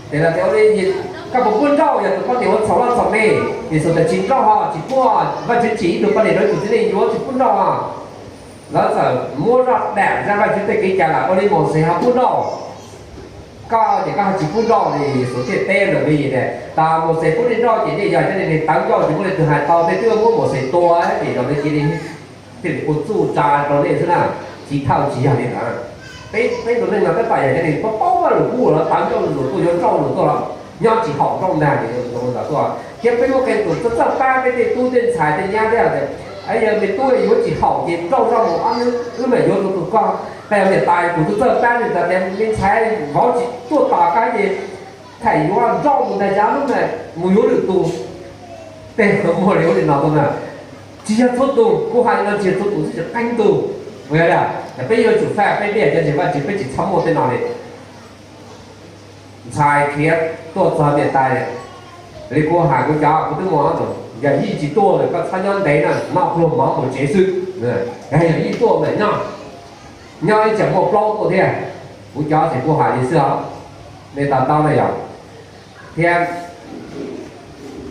ces lawv tias, koj puas pub nrauj yog tus poj niam ua txhaum loj txhaum me? Yexus tias, tsis nrauj ho, tsis pub, Vajtswv tsim ib tug poj niam rau ib tug txiv neej yuav, tsis pub nrauj ho. Lawv txawm muab zaj dam zaj Vajtswv tej kev cai lawm, ua li Mauxes ho pub nrauj? Koj ces koj ho tsis pub nrauj li. Yexus thiaj teb nws li tias, tas Mauxes pub nej nrauj ces nej yog cov neeg tawv ncauj, tsis muaj leej twg hais tau, nej twb muab Mauxes tua ces zoo li cia li thiaj li ua txuj tsa rau nej xwb na. Tsis thawj, tsis yog li ntawd. Peb, peb tus neeg no tab tom yog cov neeg paub paub Vajluskub los tawv ncauj, luag tuaj yuav nrauj luag tuaj los nyob tsis haum nrauj ntag, zoo li ntawd tuaj. Thiab peb muaj qee tus txawj txawj pab peb tej tub tej ntxhais tej nyab thiab tias, yog me tub yuav tsis haum ces nrauj zoj mus, wb mam yuav tus tus koj. Peb niam tais tus txawj txawj pab li ntawd tias me ntxhais vauv tsis tuaj tom koj ces thaum yuav nrauj mus ntag, yav lub ntawd mus yuav lwm tus. Tej muaj li ub li no tuaj na. Tsis yog txhua tus, kuv hais li no tsis yog txhua tus xwb, tsis qee tus. Yog peb yuav tsum faj peb, peb yog cov ntseeg Vajtswv peb tsis txhob muaj tej no li. Ntxhais khiav tuaj txog niam tais, li kuv hais kuv cov, kuv twb muaj ob tug, yog Yij tsis tuaj lawm koj txhob nyob ntev na, noj pluag mov mus tsev xwb. Yog Yij tuaj mas nyob, nyob ib tsam muaj plaub tuaj thiab. Kuv cov ces kuv hais li xwb os, nej to taub na yog. Thiab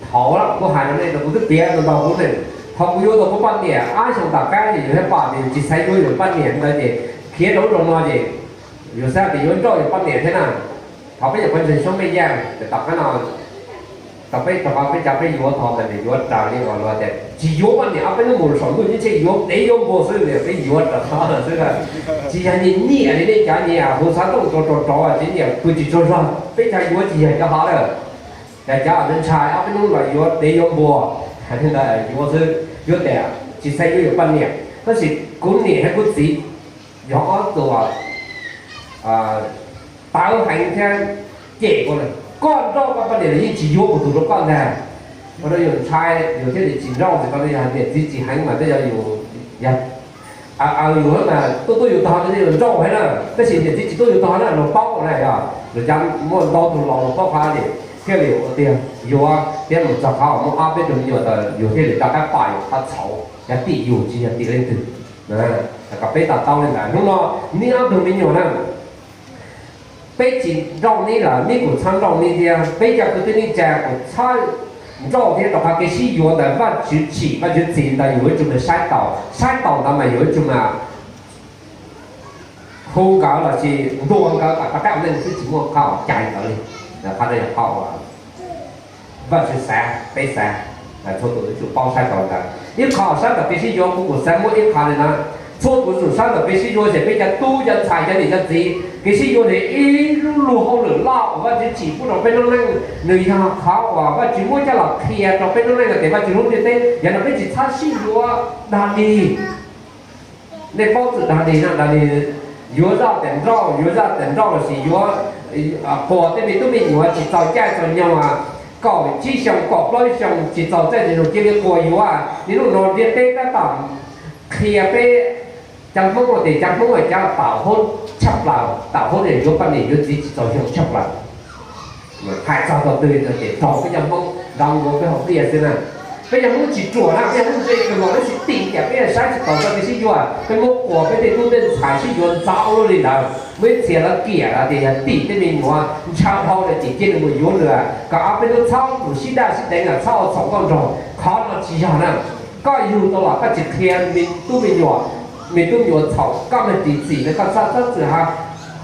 thaum kuv hais rau nej, kuv twb piav ntau ntau kuv ne, thaum kuv yuav tau kuv poj niam ob xyoos tom qab ces yus thiaj pom tias yus tsis xav yuav yus poj niam ntawd ces khiav rau lub zos no ces yus xav tias yuav nrauj yus poj niam thiab na. Thaum peb nyuam qhuav ntseeg Suav Mej Yaj ces tom qab no, thaum peb, thaum peb cov peb yuav tho ntawd ces yuav raws li uas luag tias tsis yuav poj niam, ob peb hnub mus saum ntuj nyob ntshe yuav dev yuav npua xwb, peb yuav raws qhov ntawd xwb. Tsis yog nyiam nyiam li nej cov nyiam hu xov tooj rov rov rov tsis nyiam pw tsis tsaug zog, peb cov yuav tsis yog cov hov lawm. Yog cov ntshai ob peb hnub los yuav dev yuav npua, yuav xwb, yuav tias tsis xav yuav yus poj niam. Tab sis kuv niam thiab kuv txiv yog ob tug tawv heev thiab cem kuv, koj nrauj koj poj niam los yeej tsis yuav kuv tus rau koj ntag. Ua rau yus ntshai, yus thiaj li tsis nrauj, tsis tau li yog niam txiv tsis heev mas tej zaum yus, yog Yus mas tuaj tuaj yus tog, nrauj heev na, tab sis niam txiv tsis tuaj yus tog na, luag paub na yog, luag cov muaj ntau tus laus luag paub qhov li, thiaj li ua tiag yuav thiab mus txog qhov muaj ob peb tug me nyuam ntawd yus thiaj li rov qab pom yus qhov txhaum, yog tim yus tsis yog tim leej twg. Kom peb to taub li ntawd. Hnub no neb ob tug me nyuam na, peb tsis nrauj neb lawm, neb kuj txhob nrauj neb thiab. Peb cov kwv tij neej tsa kuj txhob nrauj thiab, rau qhov kev sib yuav ntawd Vajtswv tsim Vajtswv txim ntawd yus yuav tsum mas saib taus, saib taus ntawd mas yus yuav tsum mas hu nkawd los sis ntuas nkawd kom rov qab ua neej xwb, tsis muaj qhov cai ntawd li. Qhov no yog qhov Vajtswv xav, peb xav, txhua tus yuav tsum paub saib taus ntawd. Ib qho saib ntawm kev sib yuav kuv kuj xav muab ib qho li no, txhua tus yuav tsum saib ntawm kev sib yuav, ces peb cov tub cov ntxhais cov niam cov txiv, kev sib yuav nws ib lub luag hauj lwm loj uas Vajtswv tsim pub rau peb lub neej, nws yog qhov uas Vajtswv muab coj los qhia rau peb lub neej tias Vajtswv hlub ntiaj teb. Yog no peb tsis txhob sib yuav dag dig. Nej paub txwm dag dig no, dag dig yuav zaj tias nrauj, yuav zaj tias nrauj los sis yuav quas tej me tub me nyuam tsis txaus caij txaus nyoog, kaum tsib xyoo kaum plaub xyoo tsis txaus caij txaus nyoog cia li quas yuav. Niaj hnub no ntiaj teb tab tom qhia peb cov Hmoob tias cov Hmoob cov taum hub tshaj plaws, taum hub yuav poj niam yuav txiv tsis txaus xyoo tshaj plaws. Hais txog thaum twg no ces raug peb cov Hmoob ntaus nkaus peb hauv pliaj xwb na. Peb cov Hmoob tsis ruam na, peb cov Hmoob ntse kawg nkaus, tab sis tim tias peb saib tsis taus txoj kev sib yuav, peb muab quas peb tej tub tej ntxhais sib yuav ntxov ua luaj li ntawd, muaj ib txhia lawv kiam lawm tias yog tim tej me nyuam ntshaw dhau lawm ces cia nws mus yuav nws, kom ob peb hnub txhob mus sib daj sib deev, txhob ua txhaum nkauj nraug. Qhov no tsis yog na. Koj yug tau los koj tsis qhia me tub me nyuam, me tub me nyuam txhaum, koj niag ris txim no koj txhob txhob txwm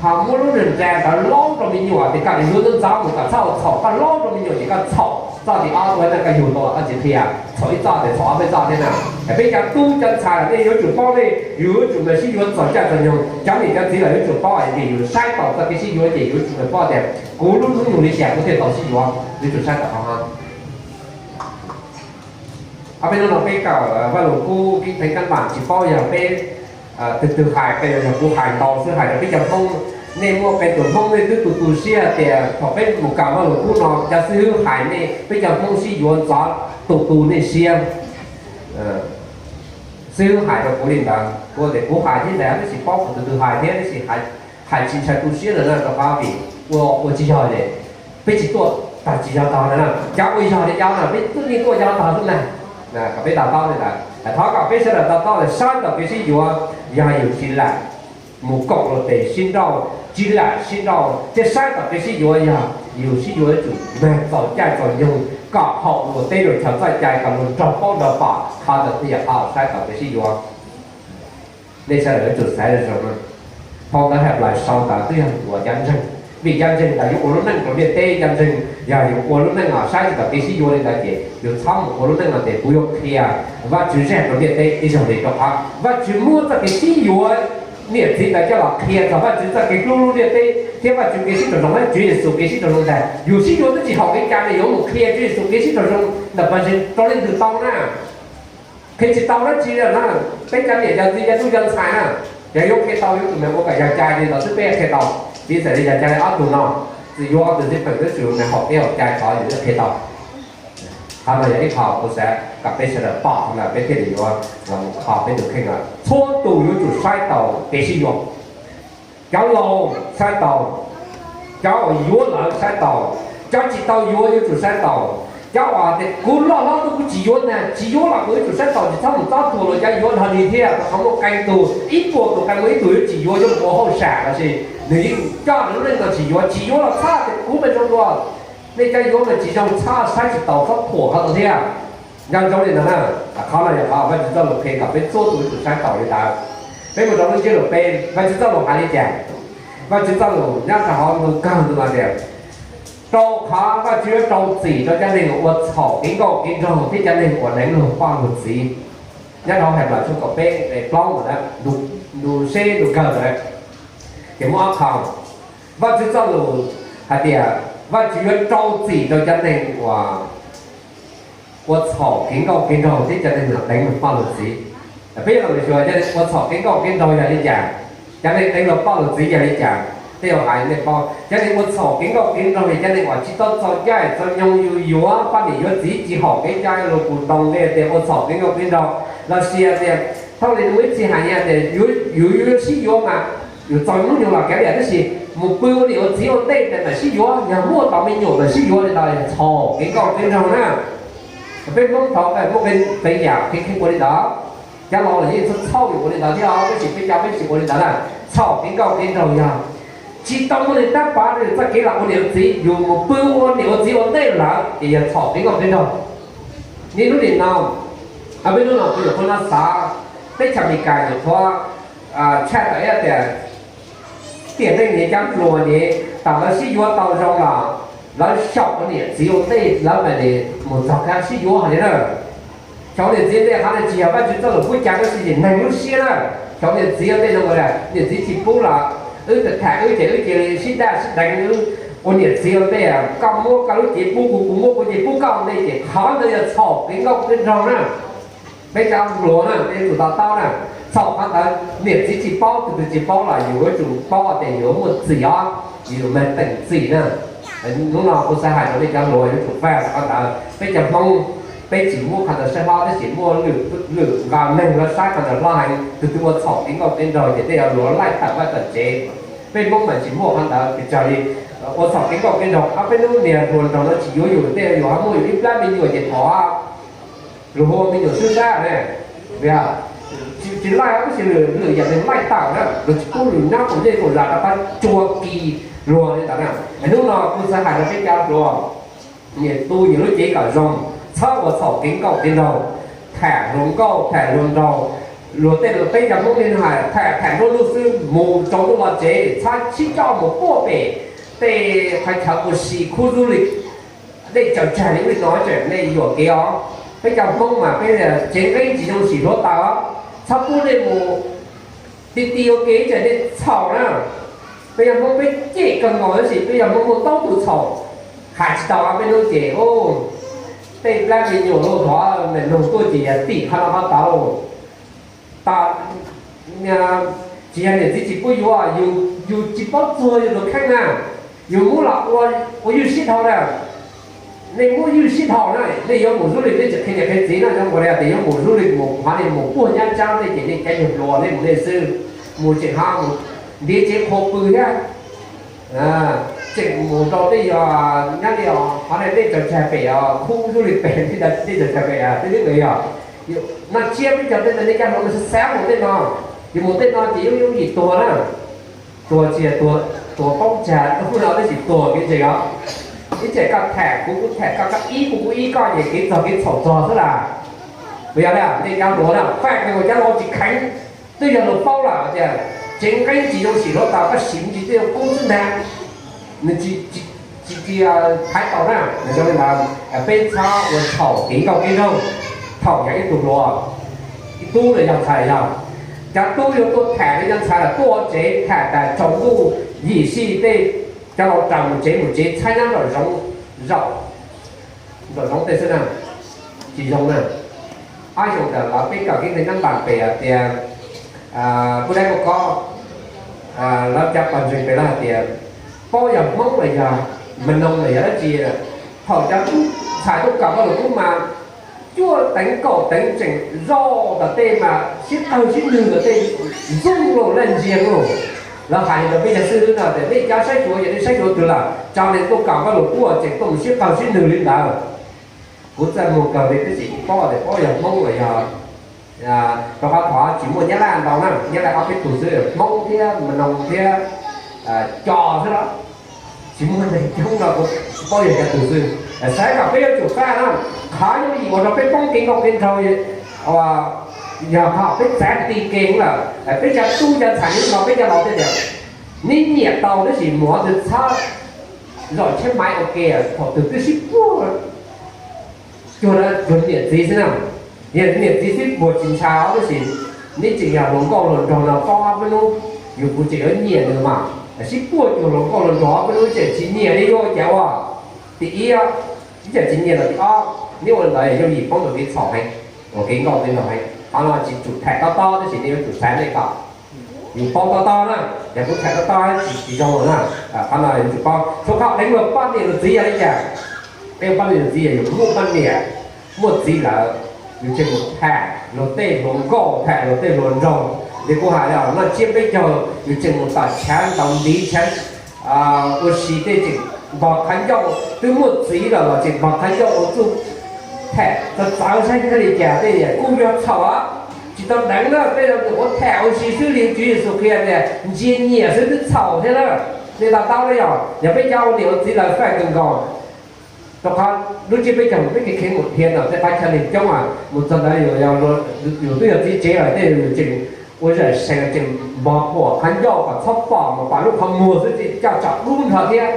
ho muab lub niag nra ntawd laub rau me nyuam tias kom nws yuav ntxov ntxov mus kom txhob ua txhaum, koj laub rau me nyuam ces koj txhaum txoj tim ob ua ntej koj yug tau los koj tsis qhia, txhaum ib txoj ces txhaum ob peb txoj thiab na. Peb cov tub cov ntxhais los nej yuav tsum paub, nej yuav tsum mas sib yuav txaus caij txaus nyoog, cov niam cov txiv los yuav tsum paub, vim yus saib taus txoj kev sib yuav ces yus yuav tsum paub tias kuv lub hnub nyoog li cas kuv thiaj tau sib yuav, yuav tsum saib taus qhov no. Ob peb hnub no peb kawm Vaj Lug Kub Keeb Theev Kab Npam, tsis paub yog peb twg twg hais, peb yog kuv hais ntau xwb, hais rau peb cov Hmoob. Nej muaj qee tus Hmoob nej twb tu tu siab tias thaum peb mus kawm Vaj Lug Kub no cov xib hwb hais nej peb cov Hmoob sib yuav ntxov, tu tu nej siab. Xib hwb hais rau kuv li ntawd, kuv tias kuv hais thiab ntag, tab sis paub kuv tus twg hais thiab, tab sis hais tsis ntshai tu siab ntawd na, rau qhov vim ua ua tsis yog ces peb tsis tuaj tag tsis yog tog na, cov ua yog li cov na peb tuaj yeej tuaj yog tog xwb na. Kom peb to taub li ntawd, thov kom peb sawv daws to taub tias saib ntawm kev sib yuav, yog yus tsis lam mus koom luag tes sib nrauj, tsis lam sib nrauj thiab saib ntawm kev sib yuav, yog yus sib yuav yuav tsum mag txaus caij txaus nyoog kom haum luag teb luag chaw txoj cai, kom luag nrog paub nrog pom, qhov ntawd thiaj yog qhov saib ntawm kev sib yuav. Nej sawv daws yuav tsum xaiv zoo na. Phau ntawv Henplais sau ntawd twb yog ua cov ntseeg, vim cov ntseeg ntawd yuav ua lub neej rau ntiaj teb, cov ntseeg yog yus ua lub neej los saib tsis taus kev sib yuav li ntawd ces yus txhob mus ua lub neej no tias kuv yuav qhia Vajtswv zaj rau ntiaj teb ib zaug li, rau qhov Vajtswv muab txoj kev sib yuav niam txiv ntawd coj los qhia txog Vajtswv txoj kev hlub lub ntiaj teb thiab Vajtswv kev sib raug zoo, Tswv Yexus kev sib raug zoo ntag. Yus sib yuav twb tsis haum kev cai li yuav mus qhia Tswv Yexus kev sib raug zoo ntawm pawg ntseeg rau leej twg tau na? Qhia tsis tau dab tsi li na. Peb cov niam cov txiv cov tub cov ntxhais na, yog yuav qhia tau yuav tsum mus ua kom yog cai li ntawd xwb peb qhia tau. Piv xam li yog cai ob tug no, txawm yuav ob tug xib peem twb tsis mus haum teb haum cai qhov yus thiaj qhia tau. Qhov no yog ib qho kuv xav kom peb sawv daws pom ntawm peb thiaj li yuav los mus kho peb tus kheej lawm. Txhua tus yuav tsum saib taus kev sib yuav. Cov laus saib taus, cov uas yuav lawm saib taus, cov tsis tau yuav yuav tsum saib taus. Cov uas tias kuv loj hlob tuaj kuv tsis yuav ntag, tsis yuav los kuv yuav tsum saib taus, tsis txhob mus txob thuam luag cov yuav dhau li thiab, rau qhov muaj qee tus, ib puas tus qee muaj ib tug yuav tsis yuav, yuav mus ua hauj sam los sis nws yeej coj nws lub neej no tsis yuav, tsis yuav los txhob tias kuv mas zoo dua. Nej cov yuav mas tsis zoo, txhob saib tsis taus, txhob thuam qhov ntawd thiab. Nco ntsoov li ntawd na, qhov no yog qhov Vajtswv txoj lus qhia kom peb txhua tus yuav tsum saib taus li ntawd. Peb mus rau lub ntsiab lus peb, Vajtswv txoj lus hais li cas? Vajtswv txoj lus nyob rau hauv ntu kawg ntu no tias, rau qhov Vajtswv yuav rau txim rau cov neeg uas ua txhaum kev nkauj kev nraug thiab cov neeg uas deev luag poj luag txiv. Nyob rau hauv Henplais tshooj kaum peb nqe plaub ntawd, ntu seb ntu kawg ntawd, ces muaj ob qho. Vajtswv txoj lus hais tias Vajtswv yuav rau txim rau cov neeg uas ua txhaum kev nkauj kev nraug thiab cov neeg uas deev luag poj luag txiv. Peb yuav los xyuas cov neeg ua txhaum kev nkauj kev nraug yog li cas, cov neeg deev luag poj luag txiv yog li cas. Tej zaum hais nej paub, cov neeg ua txhaum kev nkauj kev nraug yog cov neeg uas tsis tau txaus caij txaus nyoog, yus yuav poj niam yuav txiv tsis haum kev cai, luag kuj ntoos li tias ua txhaum kev nkauj kev nraug, los sis tias Thaum li nws ib txhis hais tias yus yuav sib yuav mas yus txog hnub nyoog los kav liam, tab sis mus pw ua niam ua txiv ua ntej mas sib yuav, yog muaj tau me nyuam mas sib yuav li ntawd, txhaum kev nkauj kev nraug na. Peb Hmoob thaum muaj tej yam kev kheej ua li ntawd, cov laus los yeej txhawj txhawj yus ua li ntawd thiab, tab sis peb cov peb tsis ua li ntawd na. Txhaum kev nkauj kev nraug yog tsis tau muaj neeg tab pav rau yus txoj kev los ua niam ua txiv, yus mus pw ua niam ua txiv ua ntej lawm ces yog txhaum kev nkauj kev nraug. Niaj hnub nim no, peb hnub no kuv nyuam qhuav no xav, teb chaws Amelikas nyuam qhuav tshaj tawm ib tias tiam neej niam cov hluas ne, thaum lawv sib yuav tau zoo los lawv xyaum ua niam txiv ua ntej lawm mas mus txog kab sib yuav hais li na. Xyaum niam txiv ua ntej qhov no tsis yog Vajtswv txoj lus pub cas, tab sis yog neeg lub siab na. Xyaum niam txiv ua ntej no, niam txiv tsis pub los wb tham wb ces wb cia li sib daj sib deev, wb ua niam txiv ua ntej, koj muab koj lub cev pub kuv, kuv muab kuv cev pub koj ua ntej, ces qhov ntawd yog txhaum kev nkauj kev nraug na. Peb cov hluas na, peb yuav tsum to taub na. Txhaum qhov ntawd niam txiv tsis paub, tus twg tsis paub los yus yuav tsum paub tias yus muaj txim os, yus mag teem txim na. Hnub no kuv xav hais rau nej cov hluas yuav tsum faj qhov ntawd. Peb cov Hmoob, peb tsis muab qhov ntawd saib hlob, tab sis muaj lwm nqa neeg los saib qhov ntawd hlob heev. Tus twg ua txhaum kev nkauj kev nraug ces tej yuav luag laij tawm vaj tawm tsev. Peb Hmoob mas tsis muaj qhov ntawd, tsis txawj li ua txhaum kev nkauj kev nraug. Ob peb hnub niag hluas nraug no tsis yuav yus, tej yuav ho muaj yus ib plab me nyuam ces thov luag hu ua me nyuam xwb sab ne. Tsis laij, tab sis lwm yam neeg laij tawm na, luag tsis pub luag nyob koom ncej koom zam rov qab tsuag kis luag li ntawd na. Hnub no kuv xav hais rau peb cov hluas, nyias tu nyias lub cev kom zoo, txhob ua txhaum kev nkauj kev nraug, tham hluas nkauj tham hluas nraug. Luag tej luag peb cov Hmoob li no hais tham tham nruab hnub xwb, mus tsaus ntuj los tsev, txhob sib coj mus puag pem tej qhov chaw ua si, khu du lịch, dej tsaws tsag li ub li no, tseem nej yuam kev os. Peb cov Hmoob mas peb tsev nqeeb tsis zoo sim hluav taws os, txhob pub nej mus ti ti ua ke, tseem nej txhaum na. Peb cov Hmoob peb cem kawg nkaus, tab sis peb cov Hmoob muaj tau tus txhaum, hais tsis tau. Peb lub ces tej plab me nyuam los thov me nug tuaj ces yog tim qhov no qhov tod. Tsis yog niam txiv tsis pub yuav, yus tsis paub txuag yus tus kheej na, yus muab los ua ywj sib dhau na. Nej muab ywj sib dhau na, nej yuav mus du lịch nej tsis qhia niam qhia txiv no, zoo nkaus li tias yuav mus du lịch mus qhov niag mus puag nyab tsab tej ces nej cov nyuag hluas nej mus nej xwb, mus tseem ho mus ntiav tsev qhua pw thiab. Tseem mus rau tej yog nyob li qhov niag dej tsaws tsag pem, khu du lịch pem, dej tsaws tsag pem, twb twb yog no tsiab peb cov tej ntawd nej cov hluas no xav mus tej no, yus mus tej no ces yooj yooj yim tuag na. Tuag tsis yog tuag poob tsag ub no, tab sis tuag kev ntseeg os. Ib txhia koj tham kuv, kuv tham koj, koj ib kuv, kuv ib koj, ces kev txog kev txhaum txog xwb las. Puas yog li nej cov hluas na, faj kawg nkaus cov laus tsis kheev. Twb yog luag paub lawm tias tsev nqeeb tsis zoo sim hluav taws, koj sim ntsis twb yuav kub xwb ntag. Nws tsis, tsis thaiv tau na. Zoo li ntawd peb txhob ua txhaum kev nkauj kev nraug. Thaum yog ib tug hluas, ib tub los yog ntxhais los yog, cov tub yuav tuaj tham li cov ntxhais los tuaj ua tsev tham tas tsaus ntuj yim sij tej, cov laus raws mus tsev mus tsev, txhob nyob nraum zoov, zaum nraum zoov tej xwb na, tsis zoo na. Ob xyoos tas los peb kawm kev ntseeg nyob npas pem hais tias, kuv dab kuj kob, lawv cov pawg ntseeg pem lawv hais tias, paub yog Hmoob los yog Mnoo los yog dab tsi, thaum cov ntxhais tuaj kawm Vajluskub mas cuaj teev kaum teev tseem zoj tom tej mas sib qawg sib nwg tom tej, ntxooj lauj laj ntsia lauj. Lawv hais li ntawd peb cov xib hwb no tias nej cov saib xyuas, yog nej saib xyuas twg lawm, tso nej tuaj kawm Vajluskub tseem tuaj mus sib qawg sib nwg li ntawd. Kuv txawj muag kawg li tab sis tsis paub tias paub yog Hmoob los yog, rau qhov thaum tsis muaj Nyab Laj ntau na, Nyab Laj ob peb tug xwb, Hmoob thiab Mnoo thiab Co xwb los, tsis muaj neeg coob no, kuv tsis paub yog cov twg xwb. Xav kom peb yuav tsum faj na, qhov yooj yim ua rau peb poob kev nkauj kev nraug yog qhov peb txav ti kev lawm. Peb cov tub cov ntxhais no peb cov laus tias neb nyiam tau tab sis mus twg txhob zaum tsheb maiv ua ke, thaum twg twb sib puag cuag, cuag niam txiv xwb na. Yog niam txiv xwb puag tsis ntshai os, tab sis neb tseem yog hluas nkauj hluas nraug no paub ob peb hnub, yus kuv tseem yuav nyiam nws mas, sib puag cuag hluas nkauj hluas nraug ob peb hnub tseem tsis nyiam li yuav ua cas ua. Tim ib, ib tseem tsis nyiam los tim ob, neb ua li ntawd yooj yim poob rau kev txhaum heev, ua kev nkauj kev nraug heev. Qhov no tsis tsum tham tob tob tab sis nej yuav tsum xav nej kom yus paub tob tob na, yog kuv tham tob tob tsis, tsis zoo lawm na. Qhov no yus tsum paub. Suav qhov peb ua poj niam ua txiv yog li cas? Peb ua poj niam ua txiv yog yus muaj poj niam muaj txiv lawm, yus thiaj mus tham luag tej hluas nkauj tham luag tej hluas nraug. Li kuv hais, noj tsiab peb caug yus tseem mus tom tshav ntaus ntiv tshav ua si tej tseem npog qhov ncauj, twb muaj txiv lawm los tseem npog qhov ncauj ua txuj tham txawv txawv saib thiaj li cas, tej kuj yog txhaum, tsis tau deev na. Tej zaum ua tham ua si xwb li Tswv Yexus qhia tias ntsia nyiam xwb twb txhaum thiab na. Nej to taub na, yog yog peb cov ua niam ua txiv lawm faj kawg nkaus. Rau qhov lub tsiab peb caug peb kev khiav mus dhia ntawm tej qhov chaw neeg coob, mus txog ntawd yus twb yog txiv tsev lawm tej yus tseem ua zam sees tseem npog puam qhov ncauj kom txhob pom, mus pom lub qhov muag xwb tseem coj tsom dub nrho thiab.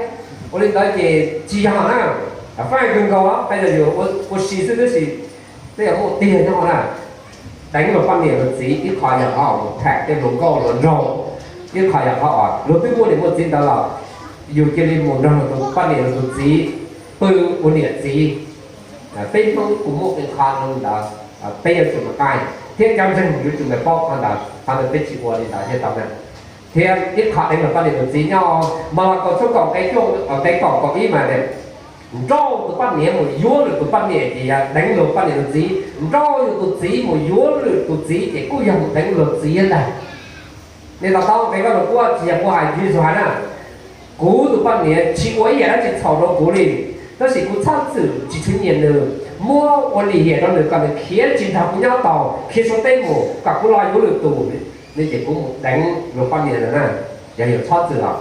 Ua li ntawd ces tsis yog na, faj kawg nkaus, tej zaum yus ua si xwb tab sis tej zaum muaj tiag nyob na. Deev luag poj niam luag txiv ib qho yog qhov mus tham tej hluas nkauj hluas nraug, ib qho yog qhov luag twb muaj niam muaj txiv ntawd los yus cia li mus nrog luag tus poj niam luag tus txiv pw ua niam txiv. Peb Hmoob kuj muaj qee qho zoo li ntawd, peb yuav tsum mus qaij thiab cov ntseeg yuav tsum mus paub qhov ntawd, qhov ntawd peb tsis ua li ntawd thiaj tau na. Thiab ib qho deev luag poj niam luag txiv nyob Malakaus tshooj kaum nqe cuaj, nqe kaum kaum ib mas tias, nrauj tus poj niam mus yuav lwm tus poj niam ces yog deev luag poj niam luag txiv, nrauj yus tus txiv mus yuav lwm tus txiv ces kuj yog mus deev luag txiv ntag. Nej to taub nqe koj los kuj tsis yog kuv hais, Tswv Yexus hais na, kuv tus poj niam tsis ua ib yam dab tsi txhaum rau kuv li, tab sis kuv txhob txwm tsis tshua nyiam nws, muab ua lim hiam rau nws kom nws khiav tsis nrog kuv nyob tau, khiav suav teb mus kom kuv los yuav lwm tus, ne ces kuv mus deev luag poj niam ntawd na, yog yus txhob txwm los.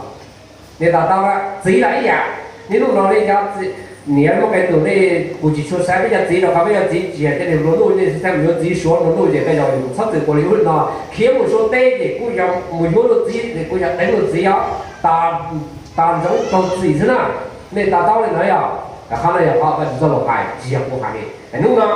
Nej to taub, txiv los ib yam, niaj hnub no nej cov niam muaj qee tus nej, kuv tsis tshua xav peb cov txiv rau qhov peb cov txiv tsis yog cov niag nplua nuj, nej xav mus yuav txiv suav nplua nuj ces tej zaum yus txhob txwm ua li ub li no, khiav mus suav teb ces kuj yog mus yuav luag txiv ces kuj yog deev luag txiv os, tas ntsoov raug txim xwb na. Nej to taub li ntawd yog, qhov no yog qhov Vajtswv txoj lus hais tsis yog kuv hais li. Hnub no